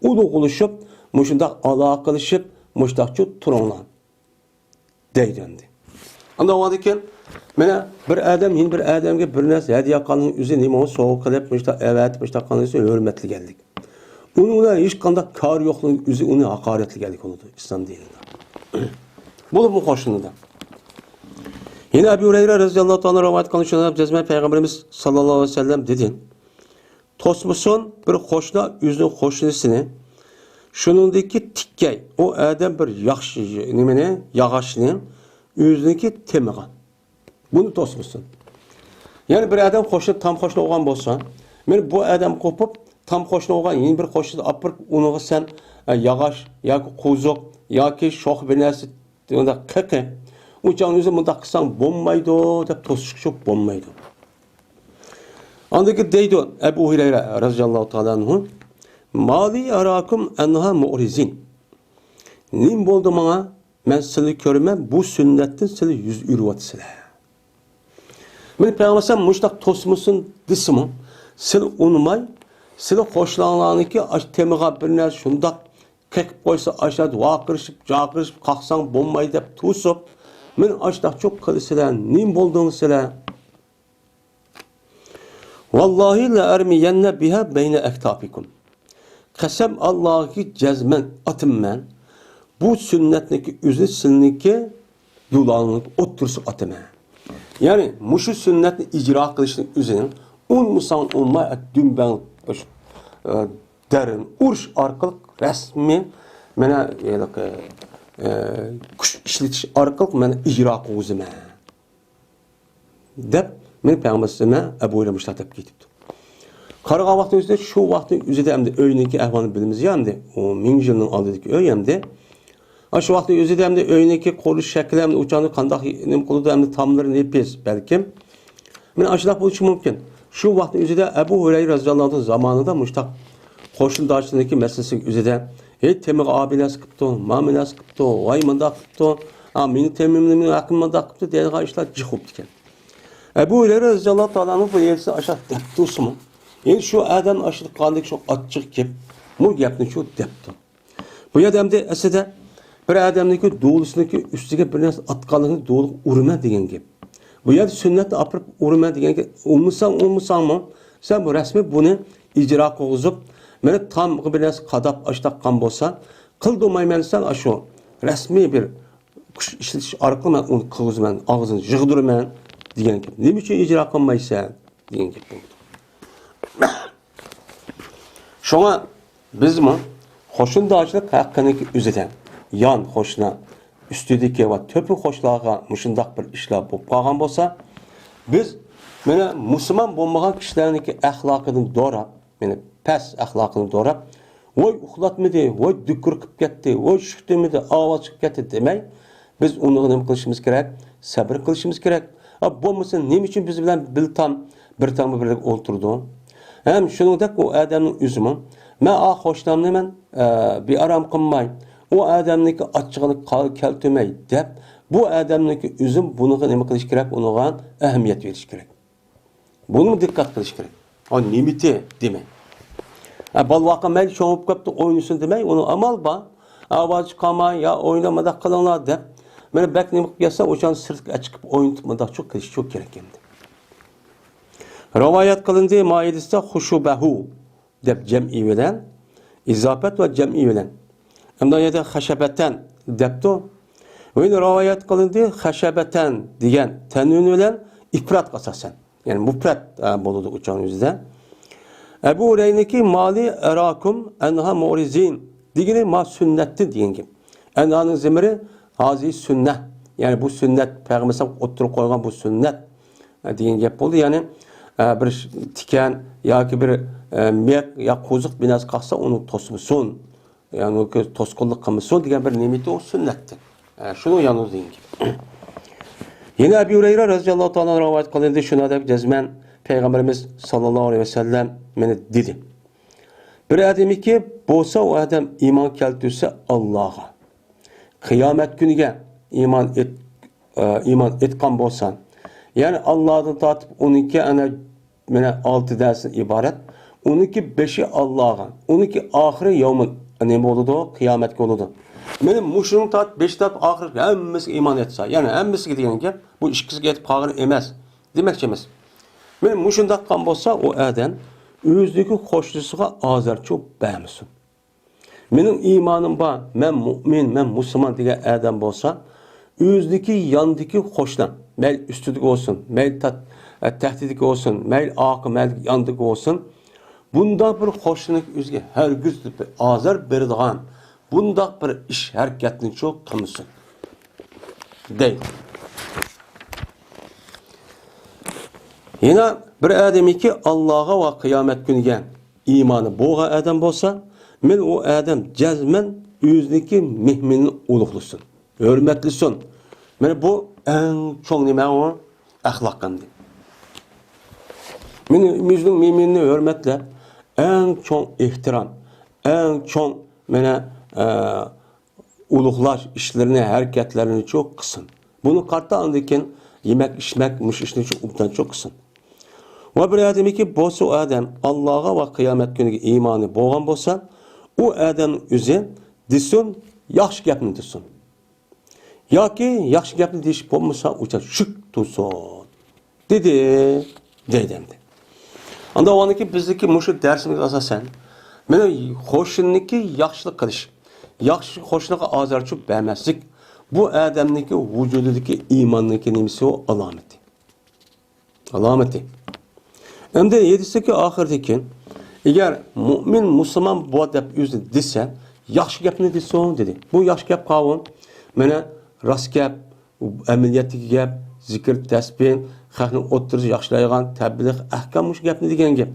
ئۇلۇغلىشىپ، مۇشۇنداق ئالاقىلىشىپ، مۇشۇنداقچۇ تۇرۇڭلار. دەيدۇ ئەمدى. ئانداق بولغاندىكىن، مانا بىر ئادەم يەنە بىر ئادەمگە بىر نەرسە ھەدىيە قىلغاننىڭ ئۆزى نېمە سوۋغا قىلىپ، مۇشۇنداق ئەۋەتىپ، مۇشۇنداق قىلغان ئۆزى ھۆرمەتلىگەنلىك. ئۇنىڭ بىلەن ھېچقانداق كارى يوقنىڭ ئۆزى ئۇنى ھاقارەتلىگەنلىك بولىدۇ ئىسلام دىنىدا. بولۇپمۇ قوشنىدا. يەنە ئەبۇ ھۇرەيرە رەزىياللاھۇ تائالا رىۋايەت قىلغان شۇنداق جەزمەن پەيغەمبىرىمىز ساللاللاھۇ ئەلەيھى ۋەسەللەم دېدى. توسمىسۇن بىر قوشنا ئۆزىنىڭ قوشنىسىنى، شۇنىڭدىكى تىككەي، ئۇ ئادەم بىر ياخشى نېمىنى، ياغاچنى ئۆزىنىڭكى تېمىغا. بۇنى توسمىسۇن. يەنى بىر ئادەم قوشنا، تام قوشنا بولغان بولسا، مەن بۇ ئادەم قوپۇپ، تام قوشنا بولغان يەنە بىر قوشنىنى ئاپىرىپ، ئۇنىڭغا سەن، ئە، ياغاچ ياكى قوزۇق ياكى شوخ بىر نەرسە، مۇنداق قېقى، ئۇ چاغنى ئۆزى مۇنداق قىلساڭ بولمايدۇ دەپ توسۇشقا بولمايدۇ. ئاندىن كېيىن دەيدۇ ئەبۇ ھۇرەيرە رەزىياللاھۇ تائالا ئەنھۇ، مالى أراكم عنها معرضين. نېمە بولدى ماڭا؟ مەن سىلىنى كۆرىمەن، بۇ سۈننەتتىن سىلى يۈز ئۆرۈۋاتىسىلەر. مانا پەيغەمبەر مۇشۇنداق توسمىسۇن دېسىمۇ، سىلى ئۇنىماي، سىلى قوشناڭلارنىڭكى ئاش تېمىغا بىر نەرسە شۇنداق قېقىپ قويسا، ئاشۇ ۋارقىرىشىپ، جارقىرىشىپ، قاقساڭ بولماي دەپ توسۇپ، مانا ئاشۇنداق چوق قىلىسىلەر، نېمە بولدۇڭ سىلەر؟ والله لأرمين بها بين أكتافكم. قەسەم ئاللاھكى جەزمەن ئاتىمەن، بۇ سۈننەتنىڭكى ئۆزىنى سىلىنىڭكى يۇلانىڭ ئوتتۇرىسىغا ئاتىمەن. يەنى مۇشۇ سۈننەتنى ئىجرا قىلىشنىڭ ئۆزىنى ئۇنىمىساڭ ئۇنىماي، دۈمبەڭ، ئە، دەررىنى ئۇرۇش ئارقىلىق رەسمىي مانا ھېلىقى، ئە، كۈچ ئىشلىتىش ئارقىلىق مەن ئىجرا قىلغۇزىمەن. دەپ، مېنى پەيغەمبەر ئەبۇ ھۇرەيرە مۇشۇنداق دەپ كېتىپتۇ. قارىغان ۋاقتىنىڭ ئۆزىدە، شۇ ۋاقىتنىڭ ئۆزىدە ئەمدى ئۆينىڭكى ئەھۋالىنى بىلىمىز يا ئەمدى. ئۇ مىڭ يىلنىڭ ئالدىدىكى ئۆي ئەمدى. ئا، شۇ ۋاقىتنىڭ ئۆزىدە ئەمدى ئۆينىڭكى قۇرۇلۇش شەكلى ئەمدى ئۇچانى قانداق نېمە قىلىدۇ، ئەمدى تاملىرى نېپىز بەلكىم. مانا ئاشۇنداق بولۇشى مۇمكىن. شۇ ۋاقىتنىڭ ئۆزىدە ئەبۇ ھۇرەيرە رەزىياللاھۇ ئەنھۇ زامانىدا مۇشۇنداق قوشنىدارچىلىكى مەسىلىسىنىڭ ئۆزىدە، ھېي، تېمىغا ئابىر نەرسە قىپتۇ، مانا بىر نەرسە قىپتۇ، ۋاي مۇنداق قىپتۇ، ئا، مېنىڭ تېمىمنى مېنىڭ ھەققىمنى مۇنداق قىپتۇ دەيدىغان ئىشلار جىق بوپتىكەن. ئەبۇ ھۇرەيرە رەزىياللاھۇ تائالا ئەنھۇ بۇ يەردە ئاشۇنداق دەپ تۇرسىمۇ، يەنە شۇ ئادەم ئاشۇنداق قىلغاندىكىن شۇ ئاچچىقى كېلىپ، بۇ گەپنى شۇ دەپتۇ. بۇ يەردە ئەمدى ئەسلىدە بىر ئادەمنىڭكى دولىسىنىڭكى ئۈستىگە بىر نەرسە ئاتقانلىقىنى دولىغا ئۇرىمەن دېگەن گەپ. بۇ يەردە سۈننەتنى ئاپىرىپ ئۇرىمەن دېگەن گەپ. ئۇرمىساڭ، ئۇرمىساڭمۇ، سەن بۇ رەسمىي بۇنى ئىجرا قىلغۇزۇپ، مانا تامغا بىر نەرسە قاداپ ئاشتاق قىلغان بولسا، قىلدۇرمايمەن دېسەڭ، ئاشۇ رەسمىي بىر كۈچ ئىشلىتىش ئارقىلىق مەن ئۇنى قىلغۇزىمەن، ئاغزىنى يىغدۇرىمەن دېگەن گەپ. نېمە ئۈچۈن ئىجرا قىلمايسەن دېگەن گەپ بولىدۇ. شۇڭا بىزمۇ قوشنىدارچىلىق ھەققىنىڭكى ئۆزىدە يان قوشنا، ئۈستىدىكى ۋە تۆپە قوشنىلارغا مۇشۇنداق بىر ئىشلار بولۇپ قالغان بولسا، بىز مانا مۇسۇلمان بولمىغان كىشىلەرنىڭكى ئەخلاقىدىن دوراپ، مانا پەس ئەخلاقىنى دوراپ، ۋاي ئۇخلاتمىدى، ۋاي دۈكۈر قىلىپ كەتتى، ۋاي شۈكتۈرمىدى، ئاۋاز چىقىپ كەتتى دېمەي، بىز ئۇنىڭغا نېمە قىلىشىمىز كېرەك؟ سەبرى قىلىشىمىز كېرەك. ئا، بولمىسا نېمە ئۈچۈن بىز بىلەن بىر تام، بىر تامغا بىرلىكتە ئولتۇرىدۇ؟ ھەم شۇنىڭدەك ئۇ ئادەمنىڭ ئۆزىمۇ، مەن ئا قوشنامنى مەن، ئە، بىئارام قىلماي، ئۇ ئادەمنىڭكى ئاچچىقىنى قا-، كەلتۈرمەي دەپ، بۇ ئادەمنىڭكى ئۆزىمۇ بۇنىڭغا نېمە قىلىش كېرەك؟ ئۇنىڭغا ئەھمىيەت بېرىش كېرەك. بۇنىمۇ دىققەت قىلىش كېرەك. ئا، نېمىتى دېمەي. ئا، بالىۋاققا مەيلى چوڭ بولۇپ كەپتۇ، ئوينىسۇن دېمەي، ئۇنىڭ ئامال بار. ئاۋاز چىقارماي، يا ئويناپ مۇنداق قىلىڭلار دەپ، مانا بەك نېمە قىلىپ كەتسە، ئوشۇنى سىرتقا چىقىپ ئوينىتىپ مۇنداق چوق قىلىش چوق كېرەك ئەمدى. رىۋايەت قىلىندى، مائىدىسىدە خۇشۇبەھۇ دەپ جەمئىي بىلەن، ئىزاپەت ۋە جەمئىي بىلەن. ئەمدى ئۇ يەردە خەشەبەتەن دەپتۇ. ۋە يەنە رىۋايەت قىلىندى، خەشەبەتەن دېگەن تەنۋىن بىلەن ئىپراتقا ئاساسەن. يەنى مۇپرەت، ئە، بولىدۇ ئۇچان يۈزىدە. ئەبۇ ھۇرەيرىنىڭكى مالى ئەراكۇم ئەنھا مۇرىزىن دېگىنى ما سۈننەتتىن دېگەن گەپ. ئەنھانىڭ زىمىرى ھازى سۈننە. يەنى بۇ سۈننەت، پەيغەمبەر ئوتتۇرىغا قويغان بۇ سۈننەت، ئە، دېگەن گەپ بولدى. يەنى، ئە، بىر ش-، تىكەن ياكى بىر، ئە، مىيەك يا قوزۇق بىر نەرسە قاقسا ئۇنى توسمىسۇن. يەنى ئۇ كۆز توسقۇنلۇق قىلمىسۇن دېگەن بىر نېمىتى ئۇ سۈننەتتىن. ئە، شۇنىڭ يالغۇز دېگەن گەپ. يەنە ئەبۇ ھۇرەيرە رەزىياللاھۇ تائالا ئەنھۇ رىۋايەت قىلىندى، شۇنىڭدەك جەزمەن پەيغەمبىرىمىز ساللاللاھۇ ئەلەيھى ۋەسەللەم مانا دېدى. بىر ئادەمكى بولسا ئۇ ئادەم ئىمان كەلتۈرسە ئاللاغا، قىيامەت كۈنىگە ئىمان ئېيت-، ئە، ئىمان ئېيتقان بولسا، يەنى ئاللادىن تارتىپ ئۇنىڭكى ئەنە مانا ئالتە دەستىدىن ئىبارەت. ئۇنىڭكى بېشى ئاللاغا، ئۇنىڭكى ئاخىرى يەۋمۇل، نېمە بولىدۇ؟ قىيامەتكە بولىدۇ. مانا مۇشۇنىڭ تارتىپ، بېشى تارتىپ ئاخىرى ھەممىسىگە ئىمان ئېيتسا، يەنى ھەممىسىگە دېگەن گەپ، بۇ ئىككىسىگە ئېيتىپ قالغىنى ئەمەس دېمەكچىمىز. مانا مۇشۇنداق قىلغان بولسا، ئۇ ئادەم ئۆزىنىڭكى قوشنىسىغا ئازارچۇ بەرمىسۇن. مېنىڭ ئىمانىم بار، مەن مۇئمىن، مەن مۇسۇلمان دېگەن ئادەم بولسا، ئۆزىدىكى ياندىكى قوشنا، مەيلى ئۈستىدىكى بولسۇن، مەيلى تات-، تەھتىدىكى بولسۇن، مەيلى ئارقا، مەيلى ياندىكى بولسۇن، بۇنداق بىر خوشلۇقنىڭ ئۆزىگە ھەرگىز ئازار بېرىدىغان بۇنداق بىر ئىش ھەرىكەتنىچۇ قىلمىسۇن، دەيدۇ. يەنە بىر ئادەمكى ئاللاغا ۋە قىيامەت كۈنىگە ئىمانى بولغان ئادەم بولسا، مەن ئۇ ئادەم جەزمەن ئۆزىنىڭكى مېھمىنىنى ئۇلۇغلىسۇن، ھۆرمەتلىسۇن. مانا بۇ ئەڭ چوڭ نېمە ئۇ؟ ئەخلاق ئەمدى. مېنى، ئۆزىنىڭ مېھمىنىنى ھۆرمەتلەپ، ئەڭ چوڭ ئېھتىرام، ئەڭ چوڭ مانا، ئە، ئۇلۇغلاش ئىشلىرىنى، ھەرىكەتلىرىنىچۇ قىلسۇن. بۇنى قارىتا ئاندىن كېيىن يېمەك، ئىچمەك، مۇشۇ ئىشنىچۇ ئوبدانچۇ قىلسۇن. ۋە بىر ئادەمكى بولسا ئۇ ئادەم ئاللاغا ۋە قىيامەت كۈنىگە ئىمانى بولغان بولسا، ئۇ ئادەم ئۆزى دېسۇن، ياخشى گەپنى دېسۇن. ياكى ياخشى گەپنى دېيىش بولمىسا، ئۇچا چۈشۈپ تۇرسۇن، دېدى، دەيدۇ ئەمدى. ئاندا ئۇنىڭكى بىزدىكى مۇشۇ دەرسىمىزگە ئاساسەن، مانا خوشۇننىكى ياخشىلىق قىلىش، ياخشى خوشۇنغا ئازارچۇ بەرمەسلىك، بۇ ئادەمنىڭكى ۋۇجۇدىدىكى ئىماننىڭكى نېمىسى ئۇ؟ ئالامىتى. ئالامىتى. ئەمدى ھەدىستىكى ئاخىرىدىكى، ئەگەر مۇئمىن مۇسۇلمان بۇ دەپ ئۆزى دېسە، ياخشى گەپنى دېسۇن دېدى. بۇ ياخشى گەپ قاۋۇن. مانا راست گەپ، ئەمەلىيەتتىكى گەپ، زىكىر، تەسبىھ، خەقنى ئوتتۇرىسى ياخشىلايدىغان، تەبلىغ، ئەھكام مۇشۇ گەپنى دېگەن گەپ.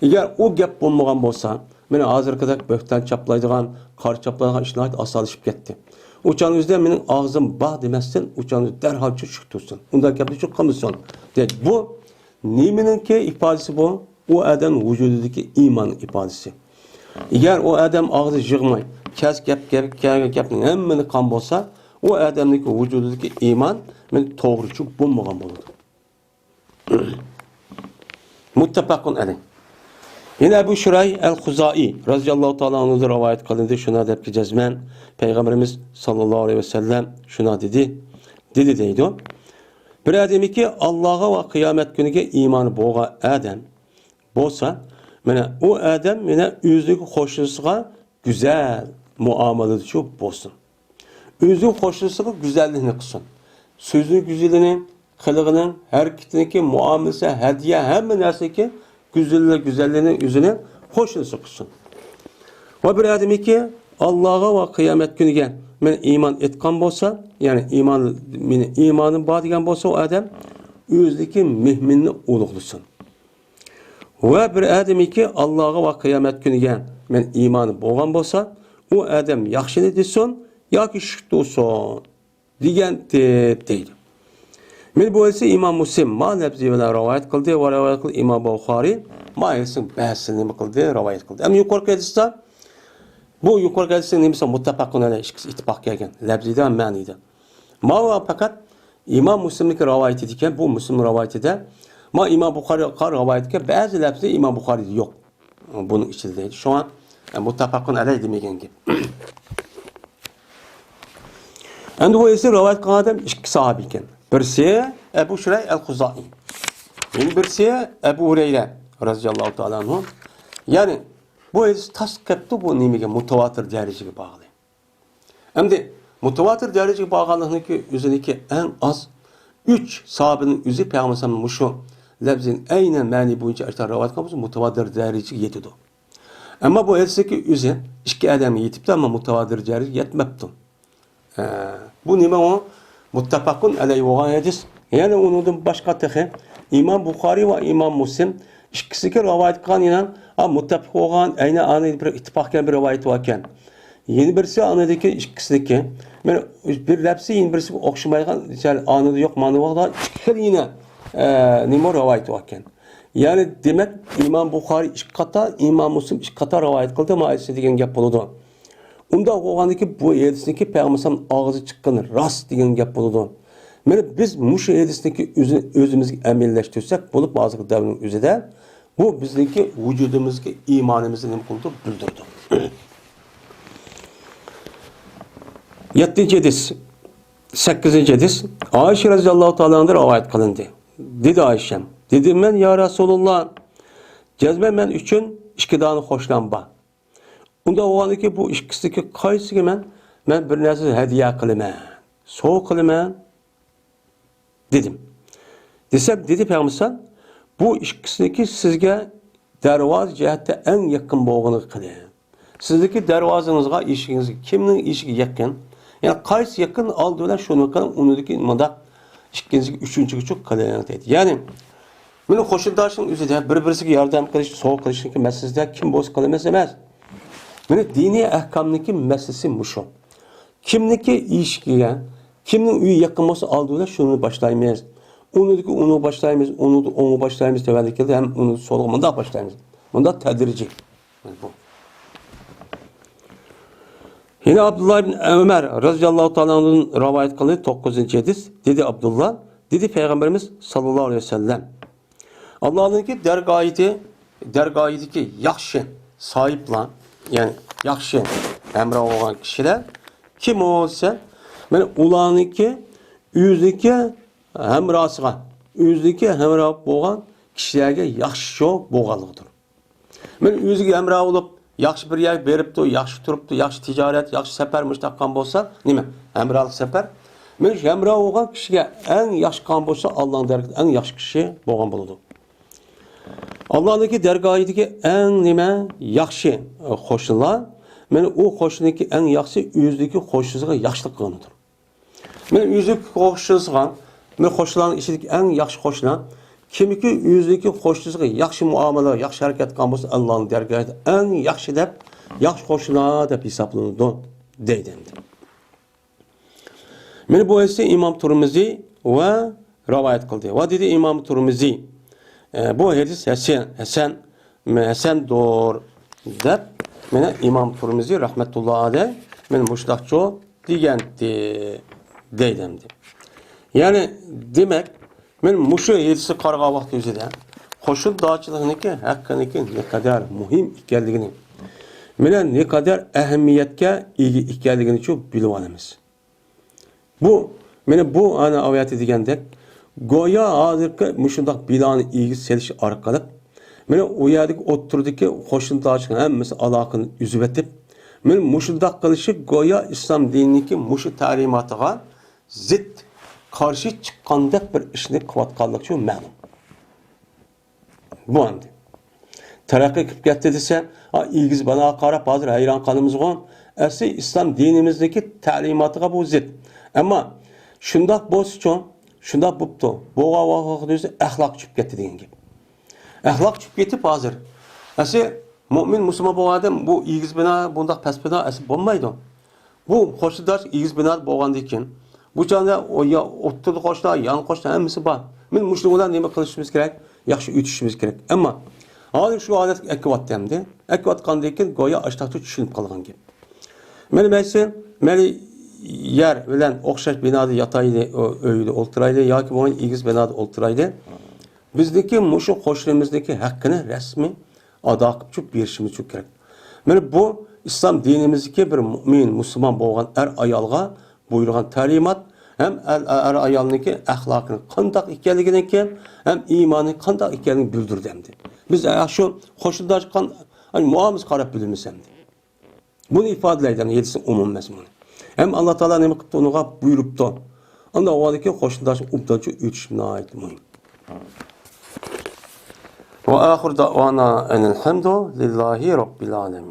ئەگەر ئۇ گەپ بولمىغان بولسا، مانا ھازىرقىدەك بۆھتان چاپلايدىغان، قارا چاپلايدىغان ئىش ناھايىتى ئاسانلىشىپ كەتتى. ئۇ چاغنىڭ ئۆزىدە مېنىڭ ئاغزىم بار دېمەستىن، ئۇ چاغنىڭ ئۆزىدە دەرھالچۇ چۈشۈپ تۇرسۇن. ئۇنداق گەپنى چۈشۈپ قالمىسۇن. دەيدۇ. بۇ نېمىنىڭكى ئىپادىسى بۇ؟ ئۇ ئادەم ۋۇجۇدىدىكى ئىمان ئىپادىسى. ئەگەر ئۇ ئادەم ئاغزى يىغماي، كەس گەپ، گەپ، گەپ، گەپنىڭ ھەممىنى قىلغان بولسا، ئۇ ئادەمنىڭكى ۋۇجۇدىدىكى ئىمان مانا توغرىچۇ بولمىغان بولىدۇ. مۇتتەپەقۇن ئەلەيھ. يەنە ئەبۇ شۇراي ئەل خۇزائىي رازىياللاھۇ تائالا ئەنھۇدىن رىۋايەت قىلىندى، شۇنداق دەپكى جەزمەن پەيغەمبىرىمىز ساللاللاھۇ ئەلەيھى ۋەسەللەم شۇنداق دېدى، دېدى دەيدۇ. بىر ئادەمكى ئاللاغا ۋە قىيامەت كۈنىگە ئىمانى بولغان ئادەم بولسا، مانا ئۇ ئادەم مانا ئۆزىنىڭ قوشنىسىغا گۈزەل مۇئامىلىدىچۇ بولسۇن. ئۆزىنىڭ قوشنىسىغا گۈزەللىكنى قىلسۇن. سۆزىنىڭ گۈزىلىنى، قىلىقىنىڭ، ھەرىكىتىنىڭكى، مۇئامىلىسى، ھەدىيە، ھەممە نەرسىنىڭكى گۈزەللىك، گۈزەللىكنى ئۆزىنىڭ قوشنىسى قىلسۇن. ۋە بىر ئادەمكى ئاللاغا ۋە قىيامەت كۈنىگە مەن ئىمان ئېيتقان بولسا، يەنى ئىمان، مېنى ئىمانىم بار دېگەن بولسا ئۇ ئادەم ئۆزىدىكى مېھمىنىنى ئۇلۇغلىسۇن. ۋە بىر ئادەمكى ئاللاغا ۋە قىيامەت كۈنىگە مەن ئىمانى بولغان بولسا، ئۇ ئادەم ياخشىنى دېسۇن ياكى شۈكتۇرسۇن دېگەنتى دەيدۇ. مانا بۇ ھەدىسنى ئىمام مۇسلىم ما لەپزى بىلەن رىۋايەت قىلدى ۋە رىۋايەت قىلدى ئىمام بۇخارى ما ھەدىسنىڭ بەزىسىنى نېمە قىلدى، رىۋايەت قىلدى. ئەمما يۇقىرىقى ھەدىستە، بۇ يۇقىرىقى ھەدىسنىڭ نېمىسى مۇتتەپەقۇن ئەلەيھ، ئىككىسى ئىتتىپاق كەلگەن لەپزىدە ھەم مەنىدە. ماۋۇ پەقەت ئىمام مۇسلىمنىڭكى رىۋايىتىدىكەن، بۇ مۇسلىم رىۋايىتىدە. ما ئىمام بۇخارىغا رىۋايەتكە بەزى لەپزى ئىمام بۇخارىدا يوق. بۇنىڭ ئىچىدە دەيدۇ. شۇڭا، ئە، مۇتتەپەقۇن ئەلەيھ دېمىگەن گەپ. ئەمدى بۇ ھەدىسنى رىۋايەت قىلغان ئادەم ئىككى ساھابە ئىكەن. بىرسى ئەبۇ شۇرەي ئەل خۇزائىي. يەنە بىرسى ئەبۇ ھۇرەيرە رازىياللاھۇ تائالا ئەنھۇ. يەنى بۇ ھەدىس تاس قېپتۇ بۇ نېمىگە، مۇتەۋاتىر دەرىجىگە بارغىلى. ئەمدى مۇتەۋاتىر دەرىجىگە بارغانلىقنىڭكى ئۆزىنىڭكى ئەڭ ئاز ئۈچ ساھابىنىڭ ئۆزى پەيغەمبەر ئەلەيھىسسالام مۇشۇ لەپزىنى ئەينەن مەنى بويىچە ئاشۇنداق رىۋايەت قىلغان بولسا، مۇتەۋاتىر دەرىجىگە يېتىدۇ. ئەمما بۇ ھەدىستىكى ئۆزى ئىككى ئادەمگە يېتىپتۇ، ئەمما مۇتەۋاتىر دەرىجىگە يەتمەپتۇ. ئە، بۇ نېمە ئۇ؟ مۇتتەپەقۇن ئەلەيھ بولغان ھەدىس. يەنە ئۇنىڭدىن باشقا تېخى ئىمام بۇخارى ۋە ئىمام مۇسلىم ئىككىسىگە رىۋايەت قىلغان يەنە، ئا، مۇتتەپەق بولغان، ئەينى ئانى بىر ئىتتىپاق كەلگەن بىر رىۋايىتى باركەن. يەنە بىرسى ئانىدىكى ئىككىسىنىكى، بىر، بىر لەپزى يەنە بىرسىگە ئوخشىمايدىغان، ئانىدا يوق، مانىدا بار، ئىككى خىل يەنە، ئە، نېمە رىۋايىتى باركەن. يەنى دېمەك، ئىمام بۇخارى ئىككى قاتار، ئىمام مۇسلىم ئىككى قاتار رىۋايەت قىلدى، ما ھەدىسنى دېگەن گەپ بولىدۇ. ئۇنداق بولغاندىكىن بۇ ھەدىسنىڭكى پەيغەمبەر ئەلەيھىسسالام ئاغزى چىققىنى راست دېگەن گەپ بولىدۇ. مانا بىز مۇشۇ ھەدىسنىڭكى ئۆزىنى ئۆزىمىزگە ئەمەلىيلەشتۈرسەك بولۇپ، ھازىرقى دەۋرنىڭ ئۆزىدە بۇ بىزنىڭكى ۋۇجۇدىمىزغا ئىمانىمىزنى نېمە قىلىدۇ؟ بىلدۈرىدۇ. يەتتىنچى ھەدىس، سەككىزىنچى ھەدىس ئائىشە رەزىياللاھۇ تائالا ئەنھادىن رىۋايەت قىلىندى. دېدى ئائىشەم، دېدىم مەن، يا رەسۇلۇللا، جەزمەن مەن ئۈچۈن ئىككى دانە قوشنام بار. ئۇنداق بولغاندىكىن بۇ ئىككىسىدىكى قايسىسىگە مەن، مەن بىر نەرسە ھەدىيە قىلىمەن، سوۋغا قىلىمەن؟ دېدىم. دېسەم، دېدى پەيغەمبەر، بۇ ئىككىسىنىڭكى سىزگە دەرۋازا جەھەتتە ئەڭ يېقىن بولغىنىغا قىلىڭ. سىزدىكى دەرۋازىڭىزغا، ئىشىكىڭىزگە كىمنىڭ ئىشىكى يېقىن؟ يەنى قايسى يېقىن، ئالدى بىلەن شۇنى قىلىڭ، ئۇنىڭدىكى مۇنداق ئىككىنچىگە، ئۈچىنچىگىچۇ قىلىڭ دەيدۇ. يەنى مانا قوشنىداشنىڭ ئۆزىدە بىر-بىرسىگە ياردەم قىلىش، سوۋغا قىلىشنىڭكى مەسىلىسىدە كىم بولسا قىلىمىز ئەمەس. مانا دىنىي ئەھكامنىڭكى مەسىلىسى مۇشۇ. كىمنىڭكى ئىشىكىگە، كىمنىڭ ئۆيى يېقىن بولسا ئالدى بىلەن شۇنى باشلايمىز. ئۇنىڭدىكى ئۇنى باشلايمىز، ئۇنىڭدىكى ئوڭى باشلايمىز، تۆۋەندە كېلىدۇ، ھەم ئۇنى سولغا مۇنداق باشلايمىز. مۇنداق تەدرىجىي. بۇ. يەنە ئابدۇللا ئىبن ئۆمەر رەزىياللاھۇ تائالا ئەنھۇدىن رىۋايەت قىلىندى، توققۇزىنچى ھەدىس. دېدى ئابدۇللا، دېدى پەيغەمبىرىمىز ساللاللاھۇ ئەلەيھى ۋەسەللەم، ئاللانىڭكى دەرگاھىدە، دەرگاھىدىكى ياخشى ساھىبلار، يەنى ياخشى ھەمراھ بولغان كىشىلەر كىم ئۇ دېسە، مانا ئۇلارنىڭكى ئۆزىنىڭكى ھەمراھسىغا، ئۆزىنىڭكى ھەمراھ بولغان كىشىلەرگە ياخشى بولغانلىقىدۇر. مانا ئۆزىگە ھەمراھ بولۇپ، ياخشى بىر يەرگە بېرىپتۇ، ياخشى تۇرۇپتۇ، ياخشى تىجارەت، ياخشى سەپەر مۇشۇنداق قىلغان بولسا، نېمە؟ ھەمراھلىق سەپەر. مانا شۇ ھەمراھ بولغان كىشىگە ئەڭ ياخشى قىلغان بولسا، ئاللانىڭ دەرگاھىدا ئەڭ ياخشى كىشى بولغان بولىدۇ. ئاللانىڭكى دەرگاھىدىكى ئەڭ نېمە؟ ياخشى، ئە، قوشنىلار. مانا ئۇ قوشنىنىڭكى ئەڭ ياخشىسى ئۆزىدىكى قوشنىسىغا ياخشىلىق قىلغىنىدۇر. مانا ئۆزىدىكى قوشنىسىغا، مانا قوشنىلارنىڭ ئىچىدىكى ئەڭ ياخشى قوشنا، كىمكى ئۆزىدىكى قوشنىسىغا ياخشى مۇئامىلە، ياخشى ھەرىكەت قىلغان بولسا، ئاللانىڭ دەرگاھىدا ئەڭ ياخشى دەپ، ياخشى قوشنا دەپ ھېسابلىنىدۇ، دەيدۇ ئەمدى. مانا بۇ ھەدىسنى ئىمام تۇرمۇزى ۋە رىۋايەت قىلدى. ۋە دېدى ئىمام تۇرمۇزى، ئە، بۇ ھەدىس ھەسەن، ھەسەن، ھەسەندۇر دەپ، مانا ئىمام تۇرمۇزى رەھمەتۇللا ئەلەيھ مانا مۇشۇنداقچۇ دېگەنتى، دەيدۇ ئەمدى. يەنى دېمەك، مانا مۇشۇ ھەدىسكە قارىغان ۋاقتى ئۆزىدە قوشنىدارچىلىقنىڭكى ھەققىنىڭكى نەقەدەر مۇھىم ئىكەنلىكىنى، مانا نەقەدەر ئەھمىيەتكە ئىگە ئىكەنلىكىنىچۇ بىلىۋالىمىز. بۇ، مانا بۇ ئانا ئايەتتە دېگەندەك، گويا ھازىرقى مۇشۇنداق بىنانى ئىگە سېلىش ئارقىلىق، مانا ئۇ يەردىكى ئوتتۇرىدىكى قوشنىدارچىلىق ھەممىسى ئالاقىنى ئۈزۈۋېتىپ، مانا مۇشۇنداق قىلىشى گويا ئىسلام دىنىنىڭكى مۇشۇ تەلىماتىغا زىت، قارشى چىققاندەك بىر ئىشنى قىلىۋاتقانلىقى مەلۇم. بۇ ئەمدى تەرەققىي قىلىپ كەتتى دېسە، ئا، ئېگىز بىناغا قاراپ ھازىر ھەيران قالىمىزغۇ. ئەسلى ئىسلام دىنىمىزدىكى تەلىماتىغا بۇ زىت. ئەمما شۇنداق بولسىچۇ، شۇنداق بوپتۇ. بولغان ۋاقىت ئۆزى ئەخلاق چۈشۈپ كەتتى دېگەن گەپ. ئەخلاق چۈشۈپ كېتىپ ھازىر. ئەسلى مۇئمىن مۇسۇلمان بولغان ئادەم بۇ ئېگىز بىنا، بۇنداق پەس بىنا ئەسلى بولمايدۇ. بۇ قوشنىداش ئېگىز بىنادا بولغاندىن كېيىن، بۇ چاغدا ئو-، يا-، ئوتتۇرىدا قوشنا، يان قوشنا ھەممىسى بار. مانا مۇشۇنىڭ بىلەن نېمە قىلىشىمىز كېرەك؟ ياخشى ئۆتۈشىمىز كېرەك. ئەمما ھازىر شۇ ھالەتكە ئەكىۋاتتى ئەمدى. ئەكىۋاتقاندىن كېيىن گويا ئاشتاقتا چۈشىنىپ قالغان گەپ. مانا مەيسى، مەيلى يەر بىلەن ئوخشاش بىنادا ياتايلى، ئۆ-، ئۆيدە ئولتۇرايلى ياكى بولمىسا ئېگىز بىنادا ئولتۇرايلى. بىزنىڭكى مۇشۇ قوشنىمىزنىڭكى ھەققىنى رەسمىي ئادا قىلىپ چۈپ بېرىشىمىز كېرەك. مانا بۇ ئىسلام دىنىمىزدىكى بىر مۇئمىن، مۇسۇلمان بولغان ئەر ئايالغا بۇيرۇغان تەلىمات ھەم ئەر، ئەر ئايالنىڭكى ئەخلاقىنىڭ قانداق ئىكەنلىكىنىڭكى ھەم ئىمانىنىڭ قانداق ئىكەنلىكىنى بىلدۈردى ئەمدى. بىز ئە، شۇ قوشنىداشقان مۇئامىلىسىگە قاراپ بىلىمىز ئەمدى. بۇنى ئىپادىلەيدۇ، يەنى ھەدىسنىڭ ئومۇمىي مەزمۇنى. ھەم ئاللا تائالا نېمە قىپتۇ، ئۇنىڭغا بۇيرۇپتۇ. ئانداق بولغاندىكىن قوشنىداش ئوبدانچە ئۆتۈش ناھايىتى مۇھىم. وآخر دعوانا أن الحمد لله رب العالمين.